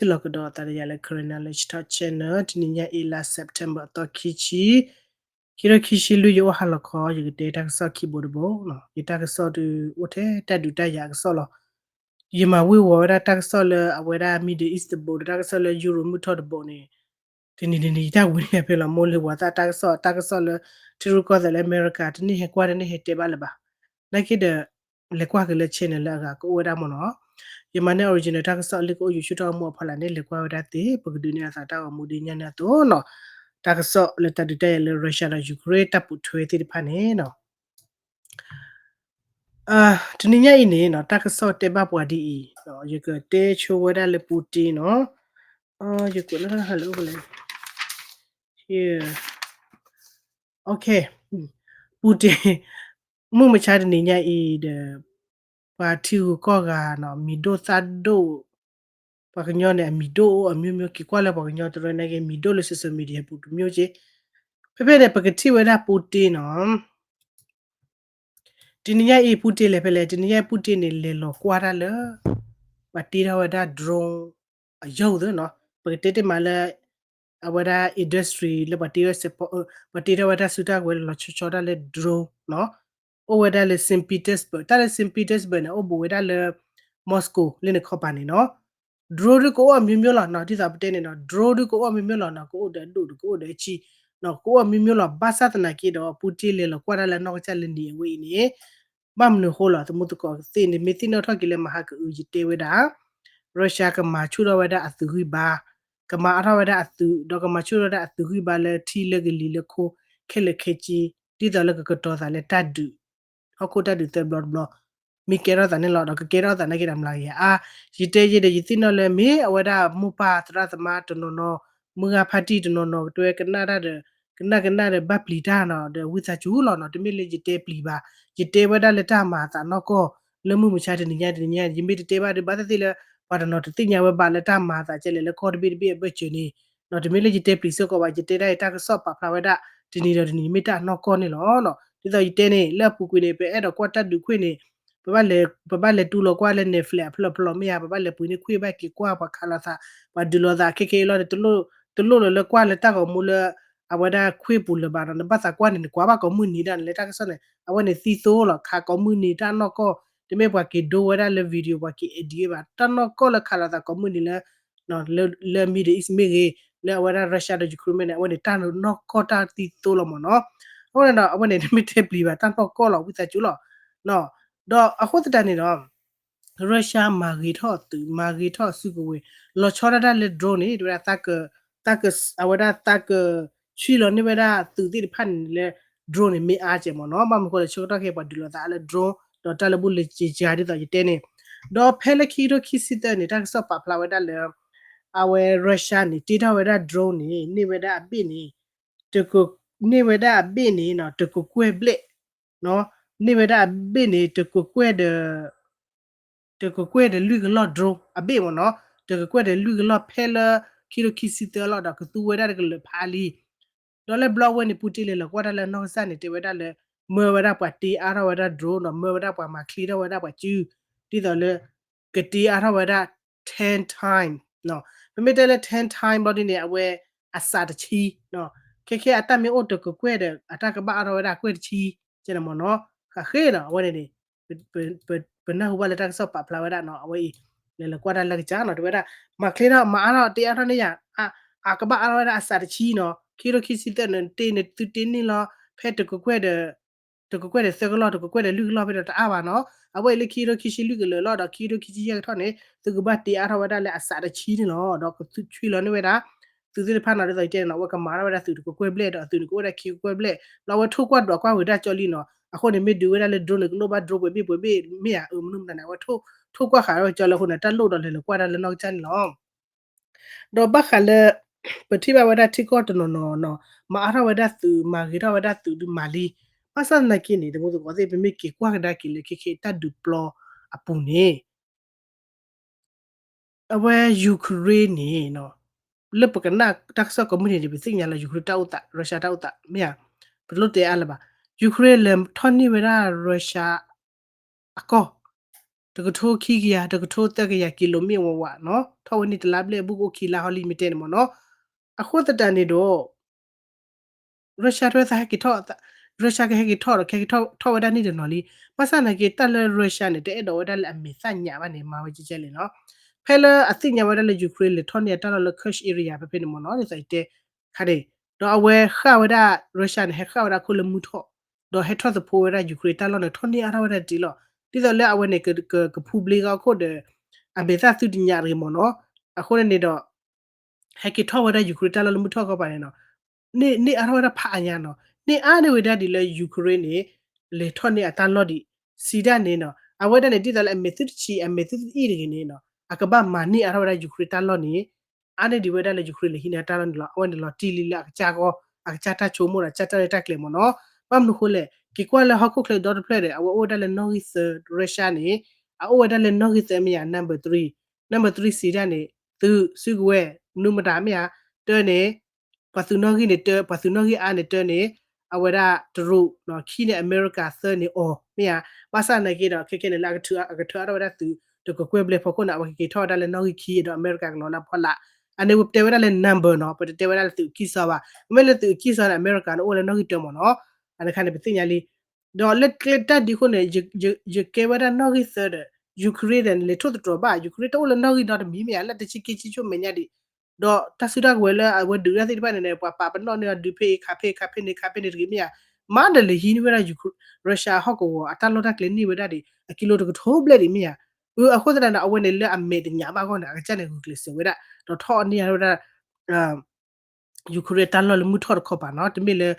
သုလီၤကဒီးသးဒီးယၤလၢ Karen Knowledge Talk Channel တနံၤညါအံၤ လါ September အသီခံဆံ, ခံကထိခံဆံလွံၢ် ယအိၣ်ဟါလီၤခီ ယကတဲတၢ်ကစီၣ်ခံဘိတဘိ, ယတၢ်ကစီၣ်ဒုးအိၣ်ထဲတၢ်ဒုးတၢ်ယၤအကစီၣ်လီၤ. ယမၤဝ့ၤဝီၤဝဲဒၣ်တၢ်ကစီၣ်လၢအဝဲဒၣ် Middle East တဘိ ဒီးတၢ်ကစီၣ်လၢ Europe မုၢ်ထီၣ်တဘိန့ၣ် တနံၤတနံၤ ယတၢ်ဝံၤန့ၣ်ဖဲလီၤ မိၢ်လၢဝၤသးတၢ်ကစီၣ် တၢ်ကစီၣ်လၢ ထံရူၢ်ကီၢ်သဲးလၢအမဲရကၤ တန့ၢ်ဟဲကွၢ်တန့ၢ်ဟဲတဲဘၣ်လၢၤဘၣ်. နာ်က့ဒီး လဲၤကွၢ်က့ၤလၢ channel လၢအဂၤကအိၣ်ဝဲဒၣ်မ့ၢ်နီၤ. ယမၤန့ၢ် original တၢ်ကစီၣ်လၢကအိၣ် YouTube ထီၣ်မူအဖီလာ်န့ၣ် လဲၤကွၢ်ဝဲဒၣ်သ့ ပကဒုးနဲၣ်အသးတၢ်ဂီၤမူဒ်ညါန့ၣ်အသိးနီၤ. တၢ်ကစီၣ်လၢတၢ်ဒုးတၢ်ယၤလၢ Russia ဒီး Ukraine တၢ်ပိာ်ထွဲသ့ၣ်တဖၣ်န့ၣ်နီၤ တနံၤညါအံၤန့ၣ်နီၤ တၢ်ကစီၣ်တဲဘၣ်ပှၤဒ်အံၤ, ယကတဲဆိဝဲဒၣ်လၢ Putin နီၤ. ယကွဲးလၢဟလၢအိၣ်လဲၣ်, Putin, မုၢ်မဆါတနံၤညါအံၤဒီး ပှၤထံဂုၤကီၢ်ဂၤနီၤ မံၤဒိၣ်သၣ်ဒိၣ်, ပှၤကညီန့ၣ် အမံၤဒိၣ်အိၣ်အမျိုးမျိုး က့ၤကွၢ်လၢပှၤကညီတရၢန့ၣ်က့ၤ မံၤဒိၣ်လၢ social media ပူၤတမျိုးက့ၤ. ဖဲဖဲန့ၣ် ပကထံၣ်ဝဲဒၣ် Putin နီၤ. တနံၤညါအံၤ Putin လဲၤဖဲလဲၣ်, တနံၤညါအံၤ Putin န့ၣ် လဲၤလီၤကွၢ်တၢ်လၢ ပှၤတ့ထီၣ်ဝဲဒၣ် drone အယုၢ်သ့နီၤ. ပကတဲတ့ၢ်မးလၢ အဝဲဒၣ် industry လၢပှၤတ့ထီၣ် ပှၤတ့ထီၣ်ဝဲတၢ်စုတၢ်ကဝဲၤလၢလီၤဆီဆီဒၣ်လၢ drone နီၤ. အိၣ်ဝဲဒၣ်လၢ Saint Petersburg, တၢ်လၢ Saint Petersburg န့ၣ် အိၣ်ဘူးဝဲဒၣ်လၢ Moscow လၢန့ၣ်ခီပၤန့ၣ်နီၤ. drone ဒုးကအိၣ်အမျိုးမျိုးလီၤနီၤ, ဒ်သိးပတဲန့ၣ်နီၤ drone ဒုးကအိၣ်အမျိုးမျိုးလီၤနီၤ, ကအိၣ်ဒီးအဒိၣ်ဒီးကအိၣ်ဒီးအဆံၣ်နီၤ, ကအိၣ်အမျိုးမျိုးလီၤ. ဘၣ်ဆၣ်သနာ်က့ဒီး Putin လဲၤလီၤကွၢ်တၢ်လၢနီၢ်ကစၢ်လၢနံၤအဝဲအံၤန့ၣ် ဘၣ်မနုၤအဃိလီၤ, သမူသကိးသ့ၣ်န့ၣ် မ့ၢ်သ့ၣ်နီၣ်ထီၣ်က့ၤလၢမဟါကအု ယတဲဝဲဒၣ် Russia ကမၤဆူၣ်ထီၣ်ဝဲဒၣ်အသုးဂံၢ်ဘါ, ကမၤအါထီၣ်ဝဲဒၣ်အသုး, ဒီးကမၤဆူၣ်ထီၣ်ဝဲဒၣ်အသုးဂံၢ်ဘါလၢထံလၢကလံၤလၢခိခဲလၢာ်ခဲဆ့, ဒ်သိးလၢကကတီၤသးလၢတၢ်ဒုး ဟီၣ်ခိၣ်တၢ်ဒုးသၢဘျီတဘျီ, မ့ၢ်ကဲထီၣ်သးန့ၣ်လီၤ. ဒီးကကဲထီၣ်သးနာ်က့ဒီးမၤလၤက့ၤဧါ, ယတဲယဲဒီးယသ့ၣ်နီၣ်လၢမ့ၢ်အဝဲဒၣ်မိၢ်ပၢ်သရၣ်သမါတနီၤနီၤ, မုၢ်ဂၤဖါတံၢ်တနီၤနီၤ ကတဲဝဲကနၣ်တၢ်ဒီး ကနၣ်ကနၣ်ဒီးဘၣ်ပျံၤတၢ်နီၤ, ဒီးဝံသးစူၤလီၤနီၤ, တမ့ၢ်လၢယတဲပျံၤဘၣ်, ယတဲဝဲဒၣ်လၢတၢ်မၤအသးနီၢ်ကီၢ် လၢမုၢ်မဆါတနံၤညါတနံၤညါ, ယမ့ၢ်တတဲဘၣ်ဒီး ဘၣ်သ့ၣ်သ့ၣ်လၢ ပှၤတနီၤတသ့ၣ်ညါဝဲဘၣ်လၢတၢ်မၤအသးကဲလဲၣ်လၢကီၢ်တဘ့ၣ်တဘ့ၣ်အဘၢၣ်စၢၤန့ၣ်နီၤ, တမ့ၢ်လၢယတဲပျံၤစ့ၢ်ကီးဘၣ်, ယတဲဒၣ်အံၤတၢ်ကစီၣ်ပာ်ဖျါဝဲဒၣ် တနံၤဒီးတနံၤ မ့ၢ်တၢ်နီၢ်ကီၢ်န့ၣ်လီၤနီၤ. ဒ်သိးယတဲန့ၣ် လၢအပူၤကွံာ်န့ၣ် ပအဲၣ်ဒိးကွၢ်တၢ်ဒုးခွဲးန့ၣ် ပဘၣ်လဲၤ ပဘၣ်လဲၤတူၢ်လီၤကွၢ်လၢ Netflix အဖျၢၣ်ဖျၢၣ်မ့ၢ်ဧါ, ပဘၣ်လဲၤပှ့ၤန့ၢ်ခွဲးဘၣ်က့ၤကွၢ် ပှၤခးလိာ်သး ပှၤဒုးလိာ်သးခဲခဲအံၤလီၤ, တလိၣ်လၢၤလၢကွၢ်လၢတၢ်ဂီၤမူလၢ အဝဲဒၣ်ခွဲးပူၤလၢၤဘၣ်နီၤ, နဘၣ်သးကွၢ်န့ၣ် နကွၢ်ဘၣ်ကိးမုၢ်နံၤဒၣ်န့ၣ် လၢတၢ်ကစီၣ်န့ၣ် အဝဲန့ၣ်သံသိလီၤ, ခးကိးမုၢ်နံၤတၢ်နီၢ်ကီၢ်, တမ့ၢ်ပှၤက့ၤဒိဝဲဒၣ်လၢ video ပှၤက့ၤ edit ဘၣ်, တၢ်နီၢ်ကီၢ်လၢခးလိာ်သးကိးမုၢ်နံၤလၢ လၢ လၢ Middle East မ့ၢ်ဂ့ၤ, လၢအဝဲဒၣ် Russia ဒီး Ukraine မ့ၢ်န့ၣ် အဝဲန့ၣ်တၢ်နီၢ်ကီၢ်တၢ်သံသိလီၤမ့ၢ်နီၤ. အဃိန့ၣ်ဒီး အဝဲန့ၣ် တမ့ၢ်တဲပျံၤဘၣ် တၢ်နီၢ်ကီၢ်လီၤ ဝံသးစူၤလီၤ. ဒီးအဃိသတးန့ၣ်ဒီး Russia မၤဂ့ၤထီၣ်အသုး မၤဂ့ၤထီၣ်အစုကဝဲၤ လီၤဆီဒၣ်တၢ်လၢ drone န့ၣ် တဲဝဲဒၣ် သးက သးက အဝဲဒၣ်သးက ဆွံလီၤန့ၢ်ဝဲဒၣ်သုးသ့ၣ်တဖၣ်န့ၣ်လၢ drone န့ၣ် မ့ၢ်အါကဲးမ့ၢ်နီၤ. ဘၣ်မနုၤဃိလဲၣ် ဆၢကတီၢ်ခဲအံၤ ပှၤဒုးလိာ်သးလၢ drone ဒီးတၢ်လၢဘူၣ်လၢစ့စှၤဒ်သိးယတဲန့ၣ်, ဒီးဖဲလၢခံကထိခံဆံသၢန့ၣ် တၢ်ကစီၣ်ပာ်ဖျါဝဲဒၣ်လၢ အဝဲ Russia န့ၣ် တ့ထီၣ်ဝဲဒၣ် drone န့ၣ် န့ၢ်ဝဲဒၣ်အဘ့ၣ်န့ၣ် တက န့ၢ်ဝဲဒၣ်အဘ့ၣ်န့ၣ်နီၤ တကကွဲၢ်ဘျဲၣ်, န့ၢ်ဝဲဒၣ်အဘ့ၣ်န့ၣ် တကကွဲၢ်ဒီး တကကွဲၢ်ဒီးလွံၢ်ကလီၢ် drone အဘ့ၣ်မ့ၢ်နီၤ, တကကွဲၢ်ဒီးလွံၢ်ကလီၢ် ဖဲလၢခံကထိခံဆံသၢလီၤ ဒီးကသူဝဲဒၣ်တကလၢာ်ဖးလံ. ဒီးလၢဘျီဝဲန့ၣ် Putin လဲၤလီၤကွၢ်တၢ်လၢနီၢ်ကစၢ်န့ၣ် တဲဝဲဒၣ်လၢ မၢဝဲဒၣ်ပှၤတ့အါထီၣ်ဝဲဒၣ် drone ဒီး မၢဝဲဒၣ်ပှၤမၤချ့ထီၣ်ဝဲဒၣ်ပှၤစု ဒ်သိးလၢ ကတ့အါထီၣ်ဝဲဒၣ် ten time ပမ့ၢ်တဲလၢ ten time ဘျီဒ်န့ၣ် အဝဲအစးတဆံ, ခဲခဲအတၢ်မ့ၢ်အိၣ်တကကွဲၢ်ဒီး အတၢ်ကဘၣ်အါထီၣ်ဝဲဒၣ်ကွဲၢ်တဆံ ကဲန့ၣ်မ့ၢ်နီၤ, ဃးဃ့ဒီး အဝဲန့ၣ်န့ၣ် ပနၢ်ဟူဘၣ်လၢတၢ်ကစီၣ်ပာ်ဖျါဝဲဒၣ်နီၤ, အဝဲအံၤ လဲၤလီၤကွၢ်တၢ်လၢကစၢ်နီၤ တဲဝဲဒၣ် မၤချ့ထီၣ် မၤအါထီၣ် တ့အါထီၣ်န့ၢ်ယၤ အကဘၣ်အါထီၣ်ဝဲဒၣ်အစးတဆံနီၤ, ခံကထိခံဆံသၢန့ၣ် တ့န့ၣ် သုတ့န့ၢ်လီၤ ဖဲတကကွဲၢ်ဒီး တကကွဲၢ်ဒီးသၢကလီၢ် တကကွဲၢ်ဒီးလွံၢ်ကလီၢ်ဖဲဒီးတအါဘၣ်နီၤ, အဝဲအံၤလၢခံကထိခံဆံလွံၢ်ကလၢာ်လီၤ ဒီးခံကထိခံဆံယဲၢ်ကထီၣ်န့ၣ် သုကဘၣ်တ့အါထီၣ်ဝဲဒၣ်လၢအစးတဆံန့ၣ်လီၤ, ဒီးကဆွံလီၤန့ၢ်ဝဲဒၣ် သုးသ့ၣ်တဖၣ်နီၤ ဒ်သိးယတဲန့ၣ်နီၤ အဝဲကမၤထီၣ်ဝဲဒၣ်သုးတကကွဲၢ်ဘျဲၣ် ဒီးအသုးန့ၣ်ကအိၣ်ဝဲဒၣ်ခံကကွဲၢ်ဘျဲၣ် ဒီးအဝဲထိၣ်ကွၢ်ဒွးကွၢ်ဝံၤဒၣ်ကၠီလံနီၤ, အဃိန့ၣ် မ့ၢ်ဒုးဝဲဒၣ်လၢ drone န့ၣ် ကလိၣ်ဘၣ် drone ပှဲၤဘ့ၣ်ပှဲၤဘ့ၣ်မ့ၢ်ဧါ အမနုၤမတၤန့ၣ် အဝဲထိၣ်ကွၢ်ဃာ်ဝဲကၠီလၢအဃိန့ၣ် တၢ်လိၣ်ဒီးလဲၤလီၤကွၢ်တၢ်လၢနီၢ်ကစၢ်န့ၣ်လီၤ. ဒီးဘၣ်ဃးလၢ ပထံၣ်ဘၣ်ဝဲဒၣ်ထံကီၢ်တနီၤနီၤနီၤ မၤအါထီၣ်ဝဲဒၣ်သုး မၤဂ့ၤထီၣ်ဝဲဒၣ်သုးဒုးမၤလံ, ဘၣ်ဆၣ်သနာ်က့န့ၣ် တမူသကိးသ့ၣ် ပမ့ၢ်က့ၤကွၢ်ကဒါက့ၤလၢခဲခဲတၢ်ဒုးပျီအပူၤန့ၣ် အဝဲ Ukraine န့ၣ် လၢပကနၣ်တၢ်ကစီၣ်ကိးမုၢ်နံၤန့ၣ် ပသ့ၣ်ညါလၢ Ukraine တၢ်အိၣ်သး Russia တၢ်အိၣ်သး မ့ၢ်ဧါ, ပတလိၣ်တဲအါလၢၤဘၣ်, Ukraine လဲၤထီၣ်န့ၢ်ဝဲဒၣ် Russia အကီၢ် တကထိခံကယၤ တကထိသၢကယၤကံလိမ့ၣ်ဝးဝးနီၤ, ထီၣ်ဝဲန့ၣ်တလါဘျဲၣ်အဘူၣ်ကအိၣ်ခံလါဟီလံမ့ၢ်တဲန့ၣ်မ့ၢ်နီၤ. အဃိသတးန့ၣ်ဒီး Russia တဝဲသးဟဲက့ၤထီၣ်, Russia ကဟဲက့ၤထီၣ်ဒီး ကဟဲက့ၤထီၣ်ဝဲဒၣ်န့ၣ်တနီၤလံ. ဘၣ်ဆၣ်နာ်က့ တၢ်လၢ Russia န့ၣ် တအဲၣ်ဒိးဝဲဒၣ်လၢအမဲာ်သၣ်ညါဘၣ်န့ၣ် မၤဝဲကဲကဲလံနီၤ. ဖဲလၢအသ့ၣ်ညါဝဲဒၣ်လၢ Ukraine လဲၤထီၣ်န့ၢ်အတၢ်လီၢ်လၢ Kursk area ဖဲဖဲန့ၣ်မ့ၢ်နီၤ ဒ်သိးယတဲခါန့ၣ်, ဒီးအဝဲဃၣ်ဝဲဒၣ် Russia န့ၣ် ဟဲဃၣ်ဝဲဒၣ်ခိၣ်လၢမုၢ်ထီၣ်, ဒီးဟဲထီၣ်သဖှိဝဲဒၣ် Ukraine တၢ်လီၢ်န့ၣ် ထီၣ်န့ၢ်အါထီၣ်ဝဲဒၣ်တ့ၢ်လီၤ. ဒ်သိးလၢအဝဲန့ၣ် ကဖူဘျ့ဂီၢ်ခိၣ်ဒီး အမဲာ်သၣ်သုတညါတဂ့ၤမ့ၢ်နီၤ. အဃိန့ၣ်န့ၣ်ဒီး ဟဲက့ၤထီၣ်ဝဲဒၣ် Ukraine တၢ်လီၢ်လၢမုၢ်ထီၣ်ခီပၤန့ၣ်နီၤ, န့ၢ်အါထီၣ်ဝဲဒၣ်ဖးအါညါနီၤ, န့ၢ်အါန့ၢ်ဝဲဒၣ်ဒ်လၢ Ukraine န့ၣ် လဲၤထီၣ်န့ၢ်အတၢ်လီၢ်ဒံး စံးဒၣ်န့ၣ်နီၤ, အဝဲဒၣ်န့ၣ် ဒ်သိးလၢအမဲာ်သုတဆံး အမဲာ်သုတအံၣ်တဂ့ၤန့ၣ်နီၤ, အကဘၣ်မၤန့ၢ်အါထီၣ်ဝဲဒၣ် Ukraine တၢ်လီၢ်န့ၣ် အါန့ၢ်ဒံးဝဲဒၣ်လၢ Ukraine လဲၤဟံးန့ၢ်အတၢ်လီၢ်န့ၣ်လီၤ. အဝဲန့ၣ်လီၤတံၢ်လံလၢအကစၢ်ဂီၢ် အကစၢ်တၢ်ဆိကမိၣ်ဒီး ကစၢ်တၢ်ရဲၣ်တၢ်ကျဲၤမ့ၢ်နီၤ. ဘၣ်မနုၤဃိလဲၣ် က့ၤကွၢ်လၢဟီၣ်ခိၣ်ချၢဒီတဖျၢၣ်ဒီး အဝဲအိၣ်ဝဲဒၣ်လၢနီၣ်ဂံၢ်သၢ Russia န့ၣ် အအိၣ်ဝဲဒၣ်လၢနီၣ်ဂံၢ်သၢမ့ၢ်ဧါ number three, number three စံးဒၣ်န့ၣ် သုး စုကဝဲၤ မနုၤမတၤမ့ၢ်ဧါ တၢန့ၣ် ပှၤသုးနီၣ်ဂံၢ်န့ၣ်တၢ ပှၤသုးနီၣ်ဂံၢ်အါန့ၣ်တၢန့ၣ် အဝဲဒၣ်တရူး ခံန့ၣ် အမဲရကၤ သၢန့ၣ်အီၤ မ့ၢ်ဧါ. ဘၣ်ဆၣ်နာ်က့ဒီး ခဲခဲန့ၣ်လၢအကထုးအါထီၣ်ဝဲဒၣ်သုး တကကွဲၢ်ဘျဲၣ်ဖီခိၣ်န့ၣ် အဝဲကက့ၤထီၣ်ဝဲဒၣ်လၢနီၣ်ဂံၢ်ခံဒီး အမဲရကၤကလီၤလၢအဖီလာ် အန့ၣ်ပတဲဝဲဒၣ်လၢ number နီၤ, ပတတဲဝဲဒၣ်လၢသုးအကံၢ်စီဘၣ်. မ့မ့ၢ်လၢသုးအကံၢ်စီန့ၣ် အမဲရကၤန့ၣ်အိၣ်လၢနီၣ်ဂံၢ်တၢမ့ၢ်နီၤ. အန့ၣ်ခါန့ၣ် ပသ့ၣ်ညါလံ ဒီးလၢကျဲတၢ်ဒ်အဃိန့ၣ် ယကဲဝဲဒၣ်နီၣ်ဂံၢ်သၢဒီး Ukraine ဒီး လဲၤထိၣ်သတြီၤဘၣ် Ukraine တအိၣ်လၢနီၣ်ဂံၢ်ဒီတမံၤမ့ၢ်ဧါ လၢတဆံခံဆံဆူမဲာ်ညါဒံး ဒီးတၢ်စုတၢ်ကဝဲၤလၢအဝဲဒုးတၢ်သ့ၣ်တဖၣ်န့ၣ်န့ၣ် ပှၤပာ်ပနီၣ်န့ၢ်အီၤဒုးဖဲအံၤခးဖဲခးဖဲန့ၣ်ခးဖဲန့ၣ်တဂ့ၤ မ့ၢ်ဧါ. မၤဒီးလဲၤဟံးန့ၢ်ဝဲဒၣ် Russia ဟီၣ်ကဝီၤအတၢ်လီၢ်တၢ်ကျဲန့ၢ်ဝဲဒၣ်ဒံး အကံလိတကထိဘျဲၣ်ဒံး မ့ၢ်ဧါ. အဃိသတးန့ၣ် အဝဲန့ၣ်လၢအမဲာ်တညးဘၣ်အဂီၢ်န့ၣ် အကစၢ်န့ၣ်ဂုာ်ကျဲးစၢးဝဲဒၣ် ဒီးထီၣ်န့ၢ်ဝဲဒၣ် Ukraine တၢ်လီၢ်လၢမုၢ်ထီၣ်တခီပၤနီၤ, တမ့ၢ်လၢ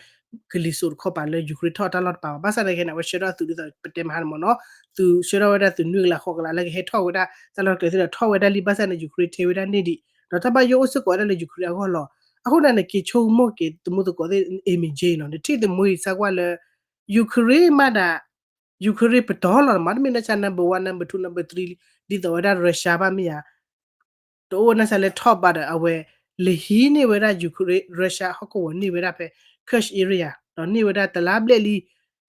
ကလံၤစိးတခီပၤလၢ Ukraine ထီၣ်တၢ်လီၢ်တပၤဘၣ်. ဘၣ်ဆၣ်သနာ်က့န့ၣ် အဝဲဆှၢထီၣ်သုးဒ်သိးပတဲမဟါန့ၣ်မ့ၢ်နီၤ, သုးဆှၢထီၣ်ဝဲဒၣ်သုးနွံကလးဃိးကလးလၢကဟဲထီၣ်ဝဲဒၣ်တၢ်လီၢ်တကျဲၤသ့ၣ်ဒီး ထီၣ်ဝဲဒၣ်လံ ဘၣ်ဆၣ်န့ၣ် Ukraine ထဲဝဲဒၣ်န့ၢ်ဒံး, ဒီးတၢ်ဘၣ်ယိၣ်အိၣ်စ့ၢ်ကီးဝဲဒၣ်လၢ Ukraine အဂီၢ်လီၤ. အဃိန့ၣ်န့ၣ် က့ၤဆိကမိၣ်က့ၤသမူသကိးသ့ၣ် အမ့ၢ်က့ၤနီၤ, နထံၣ်သမူအံၤစၢ်ကွၢ်လၢ Ukraine မးဒၣ် Ukraine ပတီၢ်လီၤမး တမ့ၢ်နီၢ်ဆါ number one number two number three ဒ်သိးဝဲဒၣ် Russia ဘၣ်မ့ၢ်ဧါ တအိၣ်နီၢ်ဆါလၢ top ဘၣ်ဒီးအဝဲ လဲၤဟံးန့ၢ်ဝဲဒၣ် Ukraine Russia ဟီၣ်ကဝီၤန့ၢ်ဝဲဒၣ်ဖဲ Kursk area ဒီးန့ၢ်ဝဲဒၣ်တလါဘျဲၣ်လံ,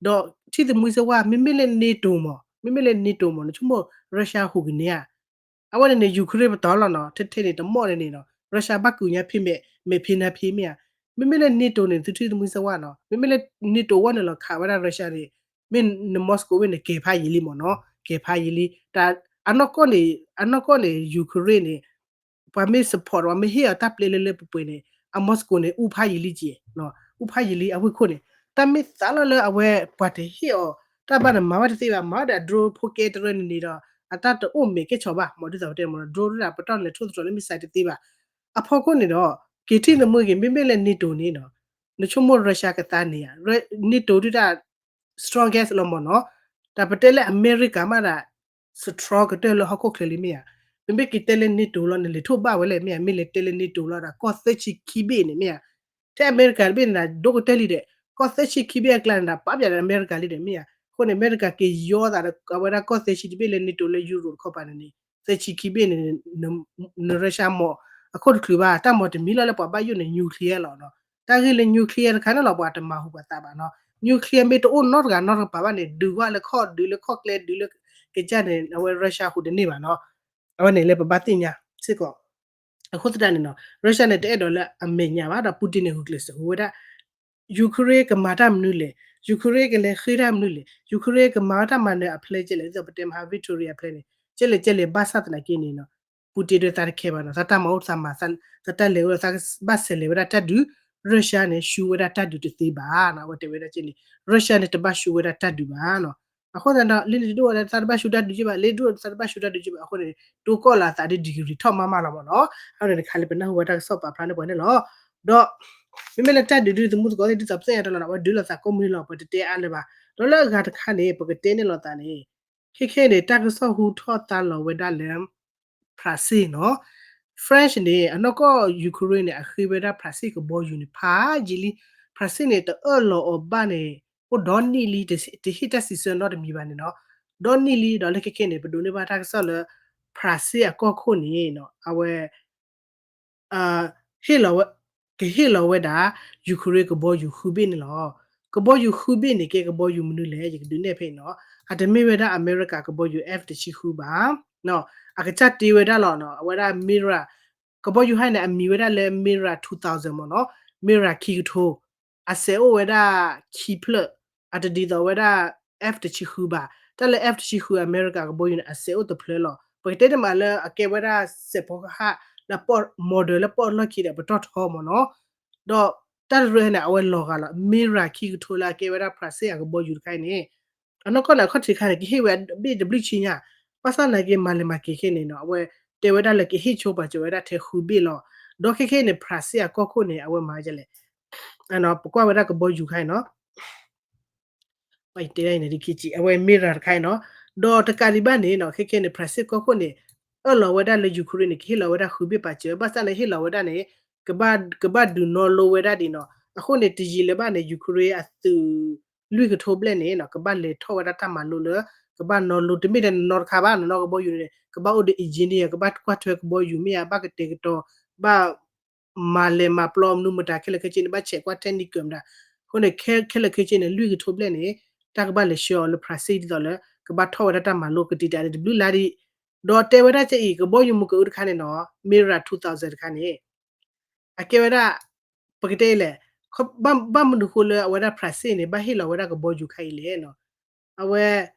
ဒီးထံၣ်သမူစ့ၢ်ဝဲ မ့မ့ၢ်လၢ NATO မး မ့မ့ၢ်လၢ NATO မး နဆိကမိၣ် Russia ဟူးကန့ၢ်ဧါ. အဝဲန့ၣ်န့ၣ် Ukraine ပတီၢ်လီၤနီၤ, ထဲထဲန့ၣ်တမီၢ်န့ၣ်န့ၣ်နီၤ Russia ဘၣ်ကုာ်ညါဖံးမဲာ် မဲာ်ဖံးနါဖံးမ့ၢ်ဧါ. မ့မ့ၢ်လၢ NATO န့ၣ် သုထံၣ်သမူစ့ၢ်ဝဲနီၤ, မ့မ့ၢ်လၢ NATO ဝဲန့ၣ်လီၤခးဝဲဒၣ် Russia န့ၣ် မ့ၢ်န Moscow ဝဲန့ၣ် ကဲၤဖးယံာ်လံမ့ၢ်နီၤ, ကဲၤဖးယံာ်လံ. တၢ်အနီၢ်ကီၢ်န့ၣ် အနီၢ်ကီၢ်န့ၣ် Ukraine န့ၣ် ပှၤမ့ၢ် support ပှၤမ့ၢ်ဟ့ၣ်အီၤတၢ်ပျဲလၢလၢပှဲၤပှဲၤန့ၣ် အ Moscow န့ၣ် အူဖးယံာ်လံက့ၤ, အူဖးယံာ်လံ အဝဲခိၣ်န့ၣ် တၢ်မ့ၢ်သးလီၤလၢအဝဲပှၤတဟ့ၣ်အီၤ တၢ်ဘၣ်န့ၣ်မၤဝဲတသ့ဘၣ်, မၤဝဲဒီး drone ဖိကဲတရၢန့ၣ်န့ၣ်ဒီး အတၢ်တအိၣ်မဲာ်ကဲဆီၣ်ဘၣ်, မ့ၢ်ဒ်သိးပတဲမ့ၢ်နီၤ drone ဒၣ်ပတီၢ်လဲၤထိၣ်သတြီၤလၢ missile တသ့ဘၣ်. အဖီခိၣ်န့ၣ်ဒီး က့ၤထံၣ်သမူက့ၤ မ့မ့ၢ်လၢ NATO န့ၣ်နီၤ နဆိကမိၣ် Russia ကသါန့ၢ်ဧါ, NATO ဒုၣ်တၢ် strongest လီၤမ့ၢ်နီၤ, တၢ်ပတဲလၢအမဲရကၤမးဒၣ် strong ကတၢၢ်လၢဟီၣ်ခိၣ်ချၢလံမ့ၢ်ဧါ. မ့မ့ၢ်က့ၤတဲလၢ NATO လီၤ နလဲၤထိၣ်ဘၣ်ဝဲလဲၣ်မ့ၢ်ဧါ, မ့ၢ်လဲၤတဲလၢ NATO လီၤဒီး ကီၢ်သၢဆံခံဘ့ၣ်န့ၣ်မ့ၢ်ဧါ. ထဲအမဲရကၤတဘ့ၣ်န့ၣ် ဒိၣ်ကတၢၢ်လံဒီး ကီၢ်သၢဆံခံဘ့ၣ်အကျါန့ၣ်ဒီး ပာ်ပျံၤဒီးအမဲရကၤလံဒီးမ့ၢ်ဧါ. အဃိန့ၣ် အမဲရကၤက့ၤယီသးဒီး အဝဲဒၣ်ကီၢ်သၢဆံတဘ့ၣ်လၢ NATO လၢ Europe တခီပၤန့ၣ်န့ၣ် သၢဆံခံဘ့ၣ်န့ၣ် န Russia မ့ၢ် အခိၣ်တချုးဘၣ်, တၢ်မၤတမံၤလီၤလၢပှၤဘၣ်ယိၣ်န့ၣ် nuclear လီၤနီၤ. တၢ်ဂ့ၢ်လၢ nuclear တခါန့ၣ်လီၤ ပှၤတမၤဟူးပှၤသးဘၣ်နီၤ. nuclear မ့ၢ်တအိၣ်နီတဂၤနီတကပၤဘၣ်န့ၣ် ဒုးဝဲလၢခီၣ်ဒုးလၢခီၣ်ကျဲဒုးလၢကစၢ်န့ၣ် အဝဲ Russia ဟူးတန့ၢ်ဘၣ်နီၤ. အဝဲန့ၣ်လၢပဘၣ်သ့ၣ်ညါစ့ၢ်ကီး အဃိသတးန့ၣ်နီၤ Russia န့ၣ် တအဲၣ်ဒိးလၢအမဲာ်ညါဘၣ်ဒီး Putin န့ၣ် ဂုာ်ကျဲးစၢးဟူးဝဲဒၣ် Ukraine ကမၤတၢ်မနုၤလဲၣ်, Ukraine ကလဲၤဃ့တၢ်မနုၤလဲၣ်, Ukraine ကမၤဝဲတၢ်မၤနၢၤအဖျဲၣ်ကဲလဲၣ်, ဒ်သိးပတဲမဟါ Victoria အဖျဲၣ်န့ၣ် ကဲလဲၣ်ကဲလဲၣ် ဘၣ်ဆၣ်သနာ်က့န့ၣ်နီၤ Putin ဒုးသးတခဲဘၣ်နီၤ, သးတၢ်မၤအိၣ်သးမၤ သးတၢ်လဲၤအိၣ်ဒီး သးဘၣ်ဆဲးလဲၤဝဲဒၣ်တၢ်ဒုး, Russia န့ၣ် ရှုံးဝဲဒၣ်တၢ်ဒုးတသ့ဘၣ်နီၤ, အဝဲတဲဝဲဒၣ်ကဲန့ၣ် Russia န့ၣ် တဘၣ်ရှုံးဝဲဒၣ်တၢ်ဒုးဘၣ်နီၤ. အဃိသတးဒီး လၢန့ၣ်တဒိၣ်ဝဲဒၣ်သးတဘၣ်ရှုံးတၢ်ဒုးက့ဘၣ်, လၢဒိၣ်သးတဘၣ်ရှုံးတၢ်ဒုးက့ဘၣ်အဃိန့ၣ် တိကိၢ်လီၤသးဒ် degree ထီၣ်မးမးလီၤမ့ၢ်နီၤ. အဝဲန့ၣ်တခါလၢ ပနၢ်ဟူဝဲတၢ်ကစီၣ်ပာ်ဖျါန့ၢ်ပှၤန့ၣ်လီၤ. ဒီး မ့မ့ၢ်လၢတၢ်ဒုးဒုးသမူသကိးသ့ၣ် ဒ်သိးပသ့ၣ်ညါတၢ်လီၤနီၤ အဝဲဒုးလိာ်သးကိးမုၢ်နံၤလီၤ ပတတဲအါလၢၤဘၣ်. ဒီးလၢအဂၤတခါန့ၣ် ပကတဲန့ၢ်လိာ်သးန့ၣ် ခဲခဲန့ၣ် တၢ်ကစီၣ်ဟူထီၣ်သါလီၤဝဲဒၣ်လၢ France နီၤ. France န့ၣ် အနီၢ်ကီၢ် Ukraine န့ၣ် အဃ့ဝဲဒၣ် France ကဘီယူၤန့ၣ် ဖးယံာ်လံ. France န့ၣ် တအၢၣ်လီၤအီၤဘၣ်န့ၣ် အိၣ်ဒီနံၣ်လံ တဟ့ၣ်တၢ်စံးဆၢနီတမံၤဘၣ်န့ၣ်နီၤ. ဒီနံၣ်လံ ဒီးလၢခဲခဲန့ၣ် ပဒိးန့ၢ်ဘၣ်တၢ်ကစီၣ်လၢ France အကီၢ်ခိၣ်န့ၣ် အဝဲ ဟ့ၣ်လီၤဝဲ ကဟ့ၣ်လီၤဝဲဒၣ် Ukraine ကဘီယူၤဃုဘ့ၣ်န့ၣ်လီၤ. ကဘီယူၤဃုဘ့ၣ်န့ၣ် ကဲကဘီယူၤမနုၤလဲၣ် ယကဒုးနဲၣ်ဖဲအံၤနီၤ. အတမ့ၢ်ဝဲဒၣ်အမဲရကၤကဘီယူၤ F တဆံဃုဘၣ်. အကစၢ်တ့ဝဲဒၣ်လီၤနီၤ, အဝဲဒၣ် Mira ကဘီယူၤဟဲန့ၣ် အမံၤဝဲဒၣ်လၢ Mira two thousand မ့ၢ်နီၤ, Mira ခံကထိ, အစဲးအိၣ်ဝဲဒၣ်ခံဖျၢၣ်, အတဒ်သိးဝဲဒၣ် F တဆံဃုဘၣ်. တၢ်လၢ F တဆံဃု အမဲရကၤကဘီယူၤန့ၣ် အစဲးအိၣ်တဖျၢၣ်လီၤ. ပကတဲတမံၤလၢအကဲဝဲဒၣ်စဲးဖီကဟၣ် လၢပီၣ် model လၢပီၣ်လီၢ်ခံဒီးပတီၢ်ထီမ့ၢ်နီၤ. ဒီးတၢ်တရၢန့ၣ် အဝဲလီၤဂာ်လီၤ Mira ခံကထိလၢအကဲဝဲဒၣ် France အကဘီယူၤတခါအံၤန့ၣ်, အနီၢ်ကီၢ်န့ၣ် အခီၣ်ထံးတခါန့ၣ် ကဟ့ၣ်ဝဲဘ့ၣ်တဘျုးဆံညါ, ဘၣ်ဆၣ်သနာ်က့ မၤလဲၤမၤက့ၤခဲန့ၣ်နီၤ, အဝဲတဲဝဲဒၣ်လၢကဟ့ၣ်ဆိပာ်စၢၤဝဲဒၣ်ထဲဃုဘ့ၣ်လီၤ. ဒီးခဲခဲအံၤန့ၣ် France အကီၢ်ခိၣ်န့ၣ် အဝဲမၤဒ်လဲၣ်, ပကွၢ်ဝဲဒၣ်ကဘီယူၤခါအံၤနီၤ အဝဲ Mira တခါအံၤနီၤ, ဒီးတကးဒံးဘၣ်န့ၣ်နီၤ, ခဲခဲန့ၣ် France ကီၢ်ခိၣ်န့ၣ် အၢၣ်လီၤဝဲဒၣ်လၢ Ukraine န့ၣ် ကဟ့ၣ်လီၤဝဲဒၣ်ဃုဘ့ၣ်ပာ်စၢၤ, ဘၣ်ဆၣ်န့ၣ်ဟ့ၣ်လီၤဝဲဒၣ်န့ၣ် ကဘၣ် ကဘၣ်ဒုးနီၣ်လိဝဲဒၣ်ဒံးနီၤ. အဃိန့ၣ် တယံာ်လၢၤဘၣ်န့ၣ် Ukraine အသုးလွံၢ်ကထိဘျဲၣ်န့ၣ်နီၤ ကဘၣ်လဲၤထီၣ်ဝဲဒၣ်တၢ်မၤလိလၢ ကဘၣ်နီၣ်လိ တမ့ၢ်ထဲနီၤတခါဘၣ်နီၤ, နီၢ်ကဘီယူၤန့ၣ် ကဘၣ်အိၣ်ဒီး engineer ကဘၣ်ကွၢ်ထွဲကဘီယူၤမ့ၢ်ဧါ, ဘၣ်ကတဲာ်ကတီၤ, ဘၣ် မၤလဲၤမၤပျီမနုၤမတၤခဲလၢာ်ခဲဆ့န့ၣ် ဘၣ်ဆဲးကွၢ် technical မတၤ. အဃိန့ၣ် ခဲလၢာ်ခဲဆ့န့ၣ် လွံၢ်ကထိဘျဲၣ်န့ၣ် တၢ်ကဘၣ်လဲၤဆှၢအီၤလၢ France ဒ်သိးလၢ ကဘၣ်ထီၣ်ဝဲဒၣ်တၢ်မၤလိကတံာ်တာ်န့ၣ်တဘျုးလါဒံး. ဒီးတဲဝဲဒၣ်ကအံၤ ကဘီယူၤမုၢ်ကအုတခါန့ၣ်နီၤ Mira two thousand တခါန့ၣ် အကဲဝဲဒၣ် ပကတဲလဲၣ်, ဘၣ်မနုၤဃိလၢအဝဲဒၣ် France န့ၣ် ဘၣ်ဟ့ၣ်လီၤဝဲဒၣ်ကဘီယူၤခါအံၤလဲၣ်နီၤ. အဝဲ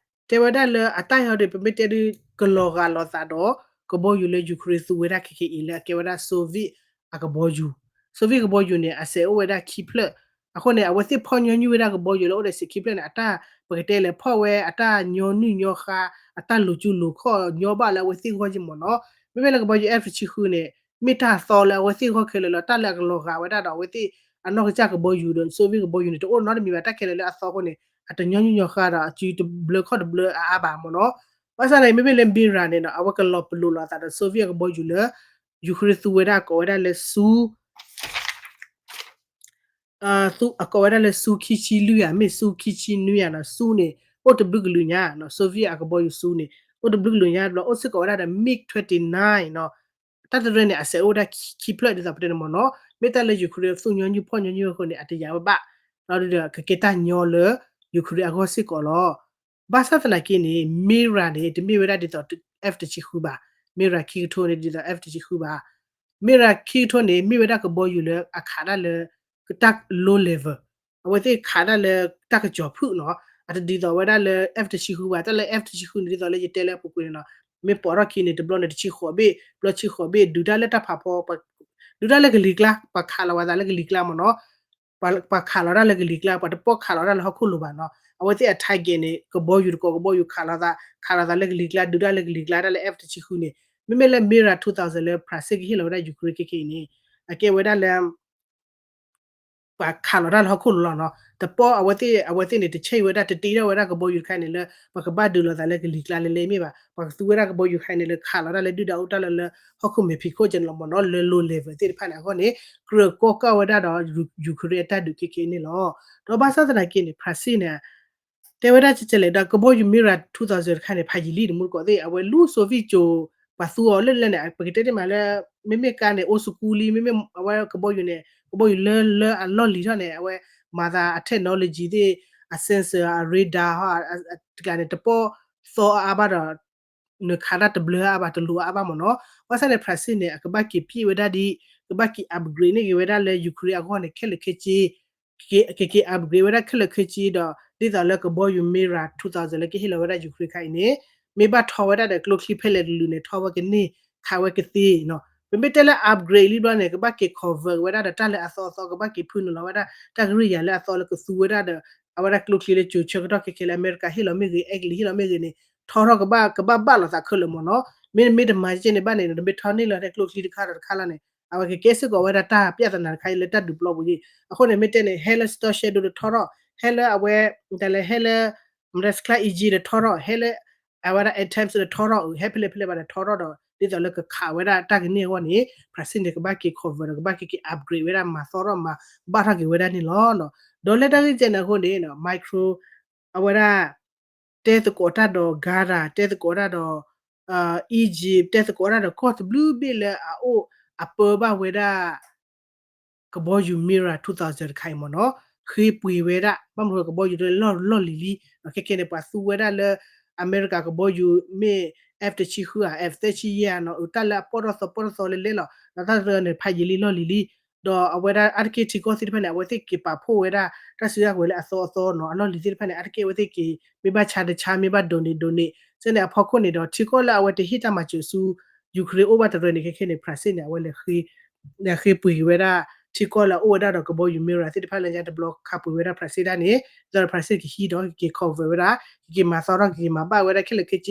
တဲဝဲဒၣ်လၢအတၢ်ဟီဒီး ပမ့ၢ်တဲဒုး ကလီၤဂာ်လိာ်သးဒီး ကဘီယူၤလၢ Ukraine သူဝဲဒၣ်ခဲခဲအံၤလၢအကဲဝဲဒၣ် Soviet အကဘီယူၤ, Soviet ကဘီယူၤန့ၣ် အစဲးအိၣ်ဝဲဒၣ်ခံဖျၢၣ်. အဃိန့ၣ် အဝဲသ့ၣ်ဖီၣ်ညီနုၢ်ဝဲဒၣ်ကဘီယူၤလၢအိၣ်ဒီးစဲးခံဖျၢၣ်န့ၣ် အတၢ် ပကတဲလဲၣ် ဖီၣ်ဝဲအတၢ်ညီနုၢ်ညီဃါ အတၢ်လိၤကူလိၤခီၣ်ညီဘၣ်လၢအဝဲသ့ၣ်ဂီၢ်က့မ့ၢ်နီၤ. မ့မ့ၢ်လၢကဘီယူၤ F တဆံဃုန့ၣ် မ့ၢ်တၢ်သီလၢအဝဲသ့ၣ်ဂီၢ်ခဲလၢာ်လီၤ. တၢ်လၢအကလီၤဂာ်ဝဲဒၣ်ဒီးအဝဲသ့ၣ်အနီၢ်ကစၢ်ကဘီယူၤဒီး Soviet ကဘီယူၤန့ၣ် တအိၣ်နီတမံၤဘၣ်. တၢ်ခဲလၢာ်လၢအသီအဃိန့ၣ် အတညီနုၢ်ညီဃါဒီးအစုတဘျၢခီၣ်တဘျၢအါအါဘၣ်မ့ၢ်နီၤ. ဘၣ်ဆၣ်န့ၣ် မ့မ့ၢ်လၢ Mira န့ၣ်နီၤ အဝဲကလီၤပလိာ်လိာ်အသးဒီး Soviet ကဘီယူၤလၢ Ukraine သူဝဲဒၣ်ကိးဝဲဒၣ်လၢ Su အကိးဝဲဒၣ်လၢ Su ခံဆံလွံၢ်ဧါ မ့ၢ် Su ခံဆံနွံဧါနီၤ. Su န့ၣ် အိၣ်တဘျုးကလုာ်ညါနီၤ, Soviet အကဘီယူၤ Su န့ၣ် အိၣ်တဘျုးကလုာ်ညါ ဘျီအိၣ်စ့ၢ်ကီးဝဲဒၣ်ဒီး MiG twenty-nine နီၤ. တၢ်တရၢန့ၣ် အစဲးအိၣ်ဝဲဒၣ်ခံဖျၢၣ်ဒ်သိးပတဲန့ၣ်မ့ၢ်နီၤ. မ့ၢ်တၢ်လၢ Ukraine သူၣ်ညီနုၢ်ဖီၣ်ညီနုၢ်အဃိန့ၣ် အတယာ်ဝဲဘၣ်, ဒီးကကဲတၢ်ညီလၢ Ukraine အဂီၢ်စ့ၢ်ကီးလီၤ. ဘၣ်ဆၣ်သနာ်က့န့ၣ် Mira န့ၣ် တမ့ၢ်ဝဲဒၣ်ဒ်သိး F တဆံဃုဘၣ်, Mira ခံကထိန့ၣ် ဒ်သိး F တဆံဃုဘၣ်. Mira ခံကထိန့ၣ် မ့ၢ်ဝဲဒၣ်ကဘီယူၤလၢအခးဒၣ်လၢ တၢ် low level, အဝဲသ့ၣ်ခးဒၣ်လၢတၢ်ကစီၤဖုၣ်နီၤ. အတဒ်သိးဝဲဒၣ်လၢ F တဆံဃုဘၣ်. တၢ်လၢ F တဆံဃုန့ၣ် ဒ်သိးလၢယတဲလၢအပူၤကွံာ်န့ၣ်နီၤ, မ့ၢ်ပိာ်ထီၣ်ခံန့ၣ် တဘျီန့ၣ် တဆံဃိးဘ့ၣ်, ဘျီတဆံဃိးဘ့ၣ် ဒုးတၢ်လၢတၢ်ဖးဖီ, ဒုးတၢ်လၢကလံၤကျါ, ပှၤခးလီၤဝဲသးလၢကလံၤကျါမ့ၢ်နီၤ. ပှၤခးလီၤတၢ်လၢကလံၤကျါ, ပှၤတပိာ်ခးလီၤတၢ်လၢဟီၣ်ခိၣ်လိၤဘၣ်နီၤ. အဝဲသ့ၣ်အ target န့ၣ် ကဘီယူၤတကိးကဘီယူၤခးလီၤသး, ခးလီၤသးလၢကလံၤကျါ, ဒုးတၢ်လၢကလံၤကျါ, တၢ်လၢ F တဆံဃုန့ၣ်. မ့မ့ၢ်လၢ Mira two thousand လၢ France ကဟ့ၣ်လီၤဝဲဒၣ် Ukraine ခဲခဲအံၤန့ၣ် အကဲဝဲဒၣ်လၢ ပှၤခးလီၤတၢ်လၢဟီၣ်ခိၣ်လိၤလီၤနီၤ. တပိာ်အဝဲသ့ၣ်, အဝဲသ့ၣ်န့ၣ် တဆဲးဝဲဒၣ် တတ့ထီၣ်ဝဲဒၣ်ကဘီယူၤတခါန့ၣ်လၢ ပှၤကဘၣ်ဒုးလိာ်သးလၢကလံၤကျါလဲၣ်လဲၣ်မ့ၢ်ဘၣ်. ပှၤကသူဝဲဒၣ်ကဘီယူၤတခါန့ၣ်လၢ ခးလီၤတၢ်လၢဒုၣ်ဒါအိၣ်တၢ်လၢ လၢဟီၣ်ခိၣ်မဲာ်ဖံးခိၣ်ကဲန့ၣ်လီၤမ့ၢ်နီၤ, လၢ low level သ့ၣ်တဖၣ်န့ၣ်အဂီၢ်န့ၣ် ကြၢးကီကၢ်ဝဲဒၣ်ဒီး Ukraine အတၢ်ဒုးခဲခဲအံၤန့ၣ်လီၤ. ဒီးဘၣ်ဆၣ်သနာ်က့န့ၣ် France န့ၣ် တဲဝဲဒၣ်ကဲလဲၣ် ဒီးကဘီယူၤ Mira two thousand တခါန့ၣ် ဖးယံာ်လံတမူတကိးသ့ၣ်, အဝဲလူၤ Soviet ကၠိၤ ပှၤသူအီၤလၢလဲၣ်န့ၣ် ပကတဲတ့ၢ်မးလၢ မ့မ့ၢ်ကါန့ၣ် old school လံ, မ့မ့ၢ်အဝဲကဘီယူၤန့ၣ် ကဘီယူၤလၢ လၢအလီၢ်လံၤထီၣ်န့ၣ် အဝဲမၤသးအ technology သ့ၣ် အ sensor အ radar ဟီ တကျါန့ၣ် တပိာ်သီအါအါဘၣ်ဒီး နခးတၢ်တဘျၢအါဘၣ် တလိၤအါဘၣ်မ့ၢ်နီၤ. ဘၣ်ဆၣ်န့ၣ် France န့ၣ် အကဘၣ်က့ၤပျဲဝဲဒၣ်ဒ် ကဘၣ်က့ၤ upgrade န့ၢ်က့ၤဝဲဒၣ်လၢ Ukraine အဂီၢ်န့ၣ် ခဲလၢာ်ခဲဆ့ ကက့ၤ upgrade ဝဲဒၣ်ခဲလၢာ်ခဲဆ့ဒီး ဒ်သိးလၢကဘီယူၤ Mira two thousand လၢကဟ့ၣ်လီၤဝဲဒၣ် Ukraine ခါအံၤန့ၣ် မ့ၢ်ဘၣ်ထီဝဲဒၣ်ဒီးကျိချံဖဲလဲၣ်တလုာ်န့ၣ် ထီဝဲကန့ၢ် ခးဝဲကသ့နီၤ. ပမ့ၢ်တဲလၢ upgrade လံဘျီန့ၣ် ကဘၣ်က့ၤ convert ဝဲဒၣ်ဒီးတၢ်လၢအသီအသီ ကဘၣ်က့ၤဖုနုာ်လီၤဝဲဒၣ် တၢ်ကရံၢ်ယာ်လၢအသီလၢကသူဝဲဒၣ်ဒီး အဝဲဒၣ်ကျိချံလၢကၠိၤဆၢကတီၢ်ခဲခဲလၢအမဲရကၤဟ့ၣ်လီၤမ့ၢ်ဂ့ၤ အဲကလံးဟ့ၣ်လီၤမ့ၢ်ဂ့ၤန့ၣ် ထီထီၣ်ကဘၣ် ကဘၣ်ဘၣ်လိာ်သးခဲလၢာ်မ့ၢ်နီၤ. မ့တမ့ၢ်တမၤကဲန့ၣ်ဘၣ်န့ၣ် နမ့ၢ်ထီန့ၢ်လီၤထဲကျိချံတခါဒီးတခါလီၤန့ၣ် အဝဲကကဲစ့ၢ်ကီးဝဲဒၣ်တၢ် ပြဿနာ တခါအံၤလၢတၢ်ဒုးပျီပူၤအံၤ. အဃိန့ၣ် မ့ၢ်တဲန့ၣ် ဟဲလၢ Storm Shadow ဒီးထီထီၣ်, ဟဲလၢအဝဲ တၢ်လၢဟဲလၢ မတၤစခါ Aegis ဒီးထီထီၣ်, ဟဲလၢ အဝဲဒၣ် ATACMS ဒီးထီထီၣ်, ဟဲဖဲလဲၣ်ဖဲလဲၣ်ဘၣ်ဒီးထီထီၣ်ဒီး ဒ်သိးလၢကခးဝဲဒၣ်တၢ်ကန့ၢ်အဂီၢ်န့ၣ် France န့ၣ် ကဘၣ်က့ၤ convert ဒီး ကဘၣ်က့ၤက့ၤ upgrade ဝဲဒၣ် မၤသီထီၣ်မၤ ဘၣ်ထီၣ်က့ၤဝဲဒၣ်န့ၣ်လီၤ. ဒီးလၢတၢ်ဂ့ၢ်ကဲန့ၣ်အဃိန့ၣ် Macron အဝဲဒၣ် တဲသကိးတၢ်ဒီး Qatar, တဲသကိးတၢ်ဒီး Egypt, တဲသကိးတၢ်ဒီးကီၢ်တဘျုးဘ့ၣ်လၢအအိၣ်အပၢဘၣ်ဝဲဒၣ် ကဘီယူၤ Mira two thousand တခါအံၤမ့ၢ်နီၤ. ဃ့ပှ့ၤဝဲဒၣ် ဘၣ်မနုၤဃိကဘီယူၤတလီၢ်လီၢ်လံၤလံ, ခဲခဲန့ၣ် ပှၤသူဝဲဒၣ်လၢ အမဲရကၤကဘီယူၤမ့ၢ် F တဆံဃုဧါ F သၢဆံယဲၢ်ဧါနီၤ အတၢ်လၢအပီၣ်ထီၣ်သီပီၣ်ထီၣ်သီလဲၤလဲၤလီၤ ဒီးတၢ်တဂၤန့ၣ် ဖးယံာ်လံလီၢ်လံၤလံ ဒီးအဝဲဒၣ်အါတက့ၢ်ထံကီၢ်သ့ၣ်တဖၣ်န့ၣ် အဝဲသ့ၣ်က့ၤပာ်ဖှိၣ်ဝဲဒၣ် တၢ်စုတၢ်ကဝဲၤလၢအသီအသီနီၤ အလီၢ်လံၤသ့ၣ်တဖၣ်န့ၣ် အါတက့ၢ်အဝဲသ့ၣ်က့ၤ မ့ၢ်ဘၣ်ဆါတဆါ မ့ၢ်ဘၣ်ဒိးန့ၢ်ဒိးန့ၢ် စ့ၢ်န့ၣ်အဖီခိၣ်န့ၣ်ဒီး ထံကီၢ်လၢအဝဲတဟ့ၣ်တၢ်မၤစၢၤဆူ Ukraine အိၣ်ဘၣ်တရၢန့ၣ် ခဲခဲန့ၣ် ဖရၣ်စ့ၣ်န့ၣ် အဝဲလဲၤ လဲၤဃ့ပှ့ၤက့ၤဝဲဒၣ် ထံကီၢ်လၢအအိၣ်ဝဲဒၣ်ဒီးကဘီယူၤ Mirage သ့ၣ်တဖၣ်လၢညါတဘျီခးပှ့ၤဝဲဒၣ်ဖရၣ်စ့ၣ်ဒၣ်န့ၣ် ဒီးဖရၣ်စ့ၣ်ကဟံးဒီးကက့ၤ cover ဝဲဒၣ် ကက့ၤမၤသီထီၣ် ကက့ၤမၤဘၣ်ဝဲဒၣ်ခဲလၢာ်ခဲဆ့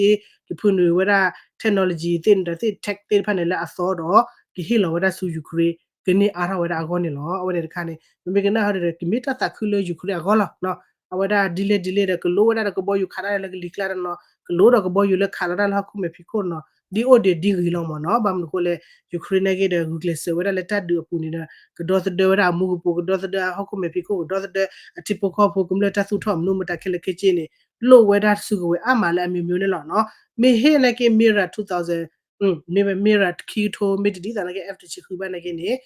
ကဖုနုာ်ဝဲဒၣ် technology သ့ၣ်န့ၣ်ဒီးသ့ၣ် tech သ့ၣ်တဖၣ်န့ၣ်လၢအသီဒီး ကဟ့ၣ်လီၤဝဲဒၣ်ဆူ Ukraine ကန့ၢ်အါထီၣ်ဝဲဒၣ်အဂီၢ်န့ၣ်လီၤ. အဝဲန့ၣ်တခါန့ၣ် ပမ့ၢ်ကနၣ်ဟီဒီး ကမ့ၢ်တၢ်သးခုလၢ Ukraine အဂီၢ်လီၤ. အဝဲဒၣ်ဒ်လဲၣ်ဒ်လဲၣ်ဒီး ကလိဝဲဒၣ်ဒီးကဘီယူၤခးတၢ်လၢကလံၤကျါတနီၤ ကလိဒီးကဘီယူၤလၢခးလီၤတၢ်လၢဟီၣ်ခိၣ်မဲာ်ဖံးခိၣ်နီၤ ဒ်အိၣ်ဒံးဒ်ဂ့ၤလီၤမ့ၢ်နီၤ. ဘၣ်မနုၤအဃိလဲၣ် Ukraine နာ်က့ဒီး ဂုာ်ကျဲးစၢးဝဲဒၣ်လၢတၢ်ဒုးအပူၤန့ၣ်ဒီး ကဒီသဒၢဝဲဒၣ်အမူကပိာ် ကဒီသဒၢအဟီၣ်ခိၣ်မဲာ်ဖံးခိၣ် ကဒီသဒၢအထံဖိကီၢ်ဖိ ကမျၢၢ်တၢ်သူၣ်ထီၣ်မနုၤမတၤခဲလၢာ်ခဲဆ့န့ၣ် လိၣ်ဝဲဒၣ်စုကဝဲၤအါမးလၢအမျိုးမျိုးန့ၣ်လီၤနီၤ. မ့ၢ်ဟ့ၣ်နာ်က့ Mirage two thousand မ့ၢ် Mirage ခံကထိ မ့ၢ်တဒ်သိးနာ်က့ F တဆံဃုဘၣ်နာ်က့န့ၣ်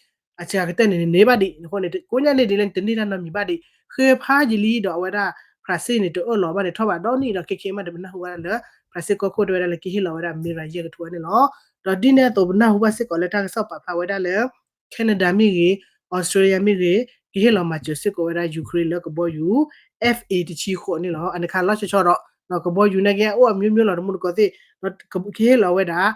အစှၤကတၢၢ်န့ၣ်န့ၢ်ဘၣ်ဒံး အဃိန့ၣ် ကိးညါန့ၣ်ဒ်လဲၣ် တန့ၢ်တၢ်နီတမံၤဘၣ်ဒံး ဃ့ဖးယံာ်လံဒီးအဝဲဒၣ် ဖရၣ်စ့ၣ်န့ၣ် တအၢၣ်လီၤဘၣ်န့ၣ် ထီၣ်ဘးဒီနံၣ်ဒီး ခဲခဲမးဒီး ပနၢ်ဟူဘၣ်လၢ ဖရၣ်စ့ၣ်ကီၢ်ခိၣ်တဲဝဲဒၣ်လၢကဟ့ၣ်လီၤဝဲဒၣ် Mirage ယဲၢ်ကထိန့ၣ်လီၤ. ဒီးဒ်န့ၣ်အသိး ပနၢ်ဟူဘၣ်စ့ၢ်ကီးလၢတၢ်ကစီၣ်ပာ်ဖျါဝဲဒၣ်လၢ Canada မ့ၢ်ဂ့ၤ Australia မ့ၢ်ဂ့ၤ ကဟ့ၣ်လီၤမၤစၢၤစ့ၢ်ကီးဝဲဒၣ် Ukraine လၢကဘီယူၤ F eight တဆံဃိးန့ၣ်လီၤ. အန့ၣ်ခါလီၤဆီဆီဒီး ကဘီယူၤနာ်က့ အအိၣ်အမျိုးမျိုးလီၤ တမူတကိးသ့ၣ် ကဟ့ၣ်လီၤဝဲဒၣ်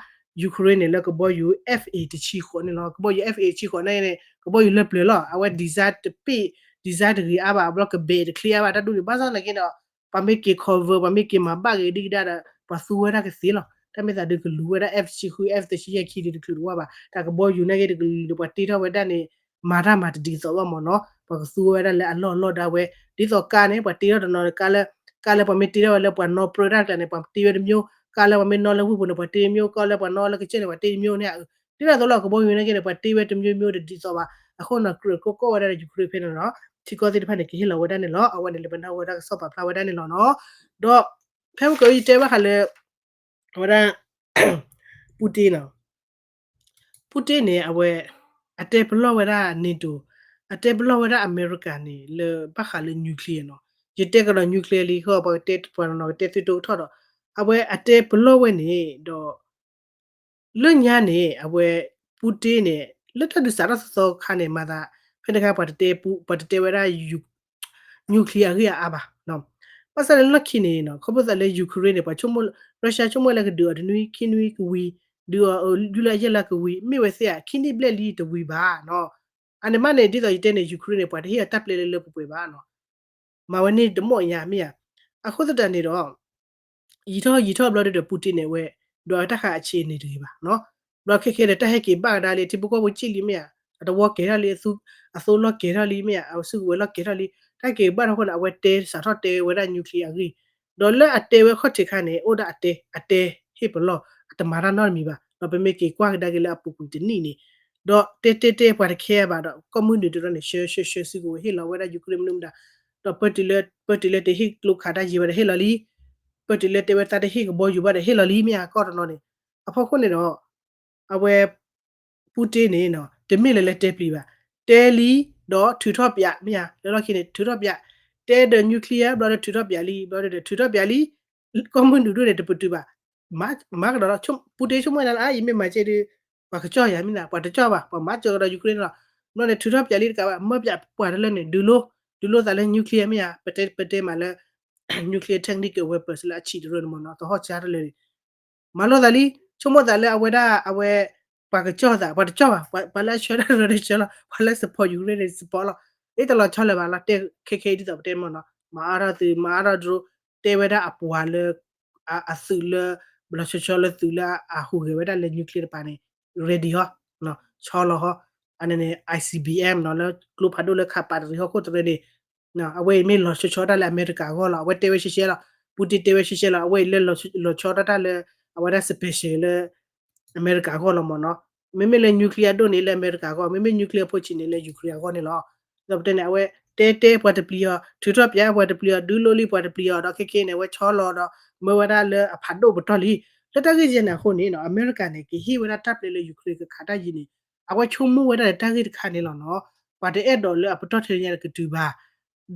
Ukraine န့ၣ် လၢကဘီယူၤ F eight တဆံဃိးန့ၣ်လီၤ. ကဘီယူၤ F eight တဆံဃိးန့ၣ် ကဘီယူၤလၢပျၢၤလီၤ. အဝဲ design တပ့ၢ် design တဂ့ၤအါဘၣ် အဘျီကဘဲးတချ့အါဘၣ် တၢ်ဒူၣ်န့ၣ် ဘၣ်ဆၣ်နာ်က့ဒီး ပှၤမ့ၢ်က့ၤ cover ပှၤမ့ၢ်က့ၤမၤဘၣ်ဂ့ၤဒ်ကဒါဒီး ပှၤသူဝဲဒၣ်ကသ့လီၤ. တၢ်မ့ၢ်သးဒုးကလူၤဝဲဒၣ် F တဆံဃု F တဆံယဲၢ်ခံဒုးတချုးတဝၢ်ဘၣ်. တၢ်ကဘီယူၤနာ်က့တကလုာ်ဒီး ပှၤတ့ထီၣ်ဝဲဒၣ်န့ၣ် မၤတၢ်မၤတဒ်သိးဘၣ်မ့ၢ်နီၤ ပှၤကသူဝဲဒၣ်လၢအလီၢ်လီၢ်ဒၣ်ဝဲ ဒ်သိးကါန့ၣ် ပှၤတ့ထီၣ်တနီၤ ကါလၢ ကါလၢပှၤမ့ၢ်တ့ထီၣ်ဝဲလၢပှၤနီၣ်ပြၢတၢ်ကျါန့ၣ် ပှၤတ့ဝဲတမျိုး ကါလၢပှၤမ့ၢ်နီၣ်လၢဝ့ၢ်ပူၤန့ၣ် ပှၤတ့တမျိုး ကါလၢပှၤနီၣ်လၢကစၢၢ်န့ၣ် ပှၤတ့တမျိုးန့ၣ် ဒ်န့ၣ်အသိးလီၤ ကဘီယူၤနာ်က့ဒီး ပှၤတ့ဝဲတမျိုးမျိုးတဒ်သိးဘၣ်. အဃိနီၤ ကြၢးကိးကိးဝဲဒၣ်ဒီး Ukraine ဖဲန့ၣ်နီၤ ထံကီၢ်သ့ၣ်တဖၣ်န့ၣ် ကဟ့ၣ်လီၤဝဲဒၣ်န့ၣ်လီၤ. အဝဲန့ၣ်လၢပနၢ်ဟူဝဲဒၣ်ကစီၣ်ပာ်ဖျါဝဲဒၣ်န့ၣ်လီၤနီၤ. ဒီး ဖဲပကယတဲဘၣ်ဃးလၢ အဝဲဒၣ် Putin နီၤ Putin န့ၣ် အဝဲ အတဲပလီၢ်ဝဲဒၣ် NATO အတဲပလီၢ်ဝဲဒၣ်အမဲရကၤန့ၣ် လၢဘၣ်ဃးလၢ nuclear နီၤ. ယတဲကဒီး nuclear လံဃီ ပှၤကတဲပှၤနီၤကတဲသုတကထီၣ်ဒီး အဝဲအတဲပလီၢ်ဝဲန့ၣ်ဒီး လၢညါန့ၣ် အဝဲ Putin န့ၣ် လၢတၢ်ဒုးစးထီၣ်သီသီခါန့ၣ် မၤသး ဖဲတခါ ပှၤတတဲဝဲဒၣ် nuclear အဂ့ၢ်အါအါဘၣ်. ဘၣ်ဆၣ်လၢလီၢ်ခံန့ၣ်နီၤ ခီဖျိသးလၢ Ukraine န့ၣ် ပှၤ Russia ဆိကမိၣ်လၢကဒုးအီၤတနွံခံနွံကဝံၤ ဒုးအီၤယူၢ်လၢအယဲၢ်လၢကဝံၤ မ့ၢ်ဝဲသ့ၣ်ဧါ ခံနံၣ်ဘျဲၣ်လံတဝံၤဘၣ်နီၤ. အန့ၣ်မးန့ၣ် ဒ်သိးယတဲန့ၣ် Ukraine န့ၣ် ပှၤတဟ့ၣ်အီၤတၢ်ပျဲလၢလၢပှဲၤပှဲၤဘၣ်နီၤ. မၤဝဲန့ၣ်တမီၢ်ညါမ့ၢ်ဧါ. အဃိသတးန့ၣ်ဒီး ယံာ်ထီၣ်ယံာ်ထီၣ်ဘျီဒီး Putin န့ၣ် အဝဲ ဒွးဝဲတၢ်ဃးအဆံးန့ၣ်တဂ့ၤဘၣ်နီၤ. ဘျီခဲခဲဒီးတၢ်ဟဲက့ၤဘၣ်ကဒါလံ ထံဖိကီၢ်ဖိကၠံၣ်လံမ့ၢ်ဧါ, အသဝီကဲၤထီၣ်လံ, အသူ အသိလီၢ်ကဲၤထီၣ်လံမ့ၢ်ဧါ, အစုကဝဲၤလီၢ်ကဲၤထီၣ်လံ, တၢ်က့ၤဘၣ်ထီၣ်အဃိန့ၣ် အဝဲတဲစးထီၣ်တဲဝဲဒၣ် nuclear အဂ့ၢ်, ဒီးလၢအတဲဝဲခီၣ်ထံးခါန့ၣ် အိၣ်ဒၣ်အတဲ အတဲဟ့ၣ်ပလီၢ် အတမၤတၢ်နီတမံၤဘၣ်, ဒီးပမ့ၢ်က့ၤကွၢ်ကဒါက့ၤလၢအပူၤကွံာ်တနံၣ်န့ၣ်, ဒီးတဲတဲတဲပှၤတခဲဘၣ်ဒီး ကီၢ်မုၢ်နုာ်တရၢန့ၣ် ဆှၢဆှၢဆှၢစုကဝဲၤ ဟ့ၣ်လီၤဝဲဒၣ် Ukraine မနုၤမတၤ, ဒီးပၢၢ်တုၤလၢ ပၢၢ်တုၤလၢတဟ့ၣ်ကျိခးတၢ်ယံၤဘၣ်ဒီးဟ့ၣ်လီၤလံ, ပၢၢ်တုၤလၢတဲဝဲသးတဟ့ၣ်ကဘီယူၤဘၣ်ဒီးဟ့ၣ်လီၤလံမ့ၢ်ဧါ ကီၢ်တနီၤန့ၣ်, အဖီခိၣ်န့ၣ်ဒီး အဝဲ Putin န့ၣ်နီၤ တမ့ၢ်လၢလဲၤတဲပျံၤဘၣ်, တဲလံ ဒီးထုးထီၣ်ပၠးမ့ၢ်ဧါ, လၢလီၢ်ခံန့ၣ် ထုးထီၣ်ပၠး, တဲဒီး nuclear ဘျီဒီးထုးထီၣ်ပၠးလံ, ဘျီဒီးထုးထီၣ်ပၠးလံ, ကီၢ်မုၢ်နုာ်ဒိၣ်န့ၣ် တပတုာ်ဘၣ်, မၤကဒီးလီၤ, Putin ဆိကမိၣ်နၤလၢ အါ ယမ့ၢ်မၤကဲဒုး ပှၤကစီၣ်ယၤမ့ၢ်နၤ, ပှၤတစီၣ်ဘၣ်, ပှၤမၤစၢၤကဒီး Ukraine န့ၣ်လီၤ, ဘျီန့ၣ် ထုးထီၣ်ပၠးလံတကးဘၣ်, မၢပၠးပှၤတလၢန့ၣ် ဒုးလိ ဒုးလိသးလၢ nuclear မ့ၢ်ဧါ, ပတဲ ပတဲမးလၢ nuclear technical weapons လၢအဆံးတရၢန့ၣ်မ့ၢ်နီၤ, သဟီၣ်ဆါတလၢန့ၣ် မၤလိသးလံ, ဆိကမိၣ်သးလၢအဝဲဒၣ် အဝဲ ပှၤကစီၣ်သး ပှၤတစီၣ်ဘၣ်, ပှၤလၢအဆှၢတၢ်တရၢန့ၣ်ဆှၢလီၤ, ပှၤလၢ support Ukraine န့ၣ် support လီၤ, အ့ၣ် တလီၤဆီလၢၤဘၣ်လီၤ, တဲခဲခဲအံၤဒ်သိးပတဲမ့ၢ်နီၤ, မၤအါထီၣ်သုး မၤအါထီၣ်ဒြိ တဲဝဲဒၣ်အပှၤလၢ အသုးလၢ လီၤဆီဆီလၢသုးလၢအဟူးဂဲၤဝဲဒၣ်လၢ nuclear တပၤန့ၣ် ready ဟီ, ဆီလီၤဟီ, အန့ၣ်န့ၣ် ICBM နီၤ လၢကျိဖးဒိၣ်လၢခးပာ်တရံးဟီၣ်ခိၣ်တရၢန့ၣ် အဝဲအံၤမ့ၢ်လီၤဆီဆီတၢ်လၢအမဲရကၤအဂီၢ်လီၤ, အဝဲတဲဝဲရှဲရှဲလီၤ, Putin တဲဝဲရှဲရှဲလီၤ, အဝဲအံၤလၢလီၤဆီတၢ်လၢ အဝဲဒၣ် special လၢ အမဲရကၤအဂီၢ်လီၤမ့ၢ်နီၤ, မ့မ့ၢ်လၢ nuclear အဒိၣ်န့ၣ်လၢအမဲရကၤအဂီၢ်, မ့မ့ၢ် nuclear အဖိဆံးန့ၣ်လၢ Ukraine အဂီၢ်န့ၣ်လီၤ. ဒီးပတဲန့ၣ် အဝဲတဲတဲပှၤတပျံၤအီၤ, ထုးထီၣ်ပၠးပှၤတပျံၤအီၤ, ဒုးလိလံပှၤတပျံၤအီၤ, ဒီးခဲခဲန့ၣ် အဝဲဆီလီၤဒီး မၢဝဲဒၣ်လၢအဖးဒိၣ်ပတီၢ်လံ. လၢတၢ်ဂ့ၢ်ယဲၢ်န့ၣ်အဃိန့ၣ်နီၤ အမဲရကၤန့ၣ် ကဟ့ၣ်ဝဲဒၣ်တၢ်ပျဲလၢ Ukraine ကခးတၢ်ယံၤန့ၣ် အဝဲဆိကမိၣ်ဝဲဒၣ်လၢတၢ်ဂ့ၢ်တခါန့ၣ်လီၤနီၤ, ပှၤတအဲၣ်ဒိးလၢအပတီၢ်ထဲညါန့ၣ်ကတုၤဘၣ်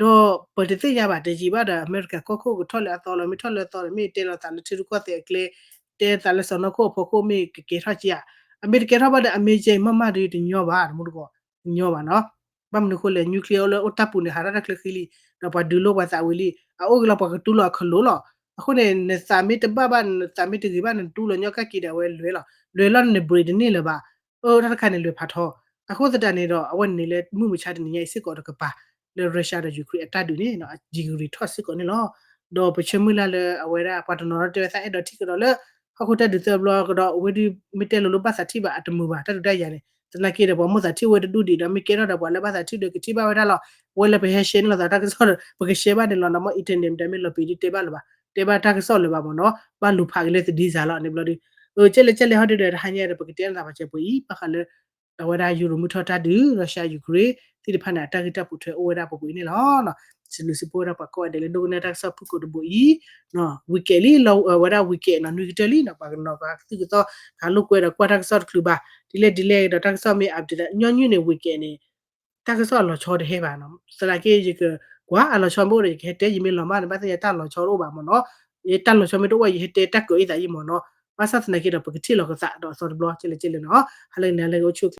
ဒီးပတသ့ၣ်ညါဘၣ် တယံာ်ဘၣ်ဒီး အမဲရကၤကီၢ်ခိၣ်ကထီၣ်လၢအသီလီၤ. မ့ၢ်ထီၣ်လၢအသီဒီး မ့ၢ်တဲလီၤသးလၢထံရူၢ်ကီၢ်သဲးအကျဲ, တဲသးလၢစီၢ်နီၤခိၣ်အဖီခိၣ် မ့ၢ်ကကဲထီၣ်က့ဧါ. အမ့ၢ်တကဲထီၣ်ဘၣ်ဒီး အမ့ၢ်ယဲအံၤမးမးဒီး တညီဘၣ် တမူတကိး, တညီဘၣ်နီၤ. ဘၣ်မနုၤအဃိလဲၣ် nuclear အိၣ်လၢအိၣ်တၢ်ပူၤန့ၣ် ဟးထီၣ်တၢ်ချၢဃံလံ, ဒီးပှၤဒုးလိပှၤသးဝံၤလံ, အအိၣ်က့ၤလီၤ ပှၤကတူၢ်လိာ်အခၢၣ်လိၤလီၤ. အဃိန့ၣ် နသးမ့ၢ်တဘၣ်ဘၣ် နသးမ့ၢ်တဂ့ၤဘၣ် နတူၢ်လိာ်ညီကၣ်က့ၤဒီး အဝဲလဲၤလီၤ, လဲၤလီၤန့ၣ် break တန့ၢ်လၢၤဘၣ်. အၢ တၢ်တခါန့ၣ်လဲၤဖးထီ, အဃိသတးန့ၣ်ဒီး အဝဲန့ၣ်လၢမုၢ်မဆါတနံၤညါအံၤစ့ၢ်ကီးတကပၤ လၢ Russia ဒီး Ukraine အတၢ်ဒုးန့ၣ် ယံာ်ကရံၤထီၣ်စ့ၢ်ကီးန့ၣ်လီၤ. ဒီးပဆၢမုၢ်လၢ်လၢအဝဲဒၣ် ပှၤတနီၤနီၤတဲဝဲသးအဲၣ်ဒိးထံၣ်ကဒီးလၢ ဟီၣ်ခိၣ်တၢ်ဒုးသၢဘျီကဒီး အဝဲဒုးမ့ၢ်တဲလိၤလိၤဘၣ်သးထံၣ်ဘၣ် အတမုာ်ဘၣ် တၢ်ဒုးတၢ်ယၤန့ၣ်. သနာ်က့ဒီး ပှၤမိၣ်သးထံၣ်ဝဲတဒူၣ်ဒံးဒီး မ့ၢ်ကဲထီၣ်ဒီးပှၤလၢဘၣ်သးထံၣ်ဒီးကထံၣ်ဘၣ်ဝဲဒၣ်လီၤ. ဝဲလၢပဟဲ share န့ၢ်လိာ်သးတၢ်ကစီၣ်ဒီး ပက share ဘၣ်န့ၣ်လီၤနီၤ. မ့ၢ် internet မတၤမ့ၢ်လီၤပံာ်ဒ်တဲဘၣ်လၢၤဘၣ်, တဲဘၣ်တၢ်ကစီၣ်လၢၤဘၣ်မ့ၢ်နီၤ. ဘၣ်လူၤဖးက့ၤလၢသဒံစးလီၤန့ၣ်ဘျီဒီး ကဲလဲၣ်ကဲလဲၣ်ဟီဒုဒီး တဟါညါဒီး ပကတဲနသးပှၤစဲးပှဲၤအံၤ ဘၣ်ဃးလၢ အဝဲဒၣ်ယူၤရိၤမုၢ်ထီၣ်တၢ်ဒုး Russia Ukraine သ့ၣ်တဖၣ်န့ၣ် အတၢ်ဂ့ၢ်တၢ်ပိာ်ထွဲအိၣ်ဝဲဒၣ်ပှဲၤပှဲၤအံၤန့ၣ်လီၤ. စံးဘျုးစံးဖှိၣ်ဝဲဒၣ်ပှၤကိးဂၤဒဲးလၢဒိကနၣ်တၢ်ကစီၣ်ဖုၣ်ကိာ်တဘိအံၤ, weekend လံ လီၤဝဲဒၣ် weekend နီၤ နွံကတၢၢ်လံနီၤ ပှၤကနီၤပှၤကသုၣ်ကသီ ကဟးလိာ်ကွဲဒီးကွၢ်တၢ်ကစီၣ်တချုးဘၣ် ဒ်လဲၣ်ဒ်လဲၣ်ဒီးတၢ်ကစီၣ်မ့ၢ် update ညီနုၢ်န့ၣ် weekend န့ၣ် တၢ်ကစီၣ်အလီၤဆီတဟဲဘၣ်နီၤ. သနာ်က့ ယကကွၢ်အလီၤဆီမ့ၢ်အိၣ်ဒီး ယကဟဲတဲ ယမ့ၢ်လီၤမၢ်န့ၣ် ဘၣ်သ့ၣ်ညါတၢ်လီၤဆီတအိၣ်ဘၣ်မ့ၢ်နီၤ. ယတၢ်လီၤဆီမ့ၢ်တအိၣ် ယဟဲတဲတၢ်ကၢၤအံၤသးယံၤမ့ၢ်နီၤ. ဘၣ်ဆၣ်သနာ်က့ဒီး ပကထံၣ်လီၤကသးဒီးအသီတဘျီ ကဲလဲၣ်ကဲလဲၣ်နီၤ. ဟါလၢအဂ့ၤန့ၣ် လၢအဂ့ၤအိၣ်ဆူၣ်